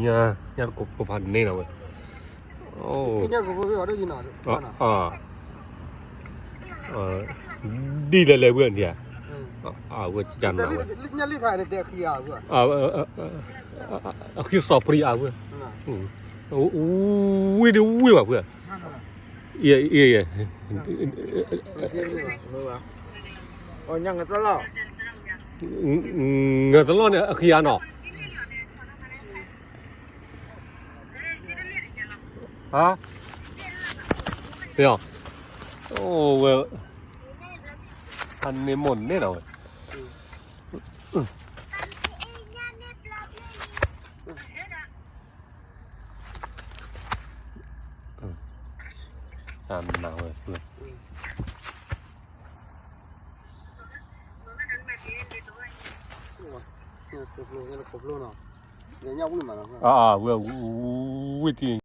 ညါ, ညါတကိးဖးန့ၣ်လီၤဝဲ, ညါကိးဖိဖဲအီၤဒ်ယနီၤ, ဒ်လဲၣ်လဲၣ်ဝဲန့ၣ်ဧါ, အဝဲကနၤဝဲ, ညါလံခါန့ၣ်တဲအဃံအါဝဲ, အဃံစီၤပြံအါဝဲ, ဝံၤဒ်ဝံၤဘၣ်ဖဲ, အံၤ, အံၤ, အံၤ, ညါငသလီၢ်, ငသလီၢ်န့ၣ်အဃံအါနီၤ, ဟါ, အိၣ်ဝဲ, အန့ၣ်မိၢ်န့ၣ်လီၤဝဲ, အနၤဝဲ, ဝဲ, ဝံၤတံၢ်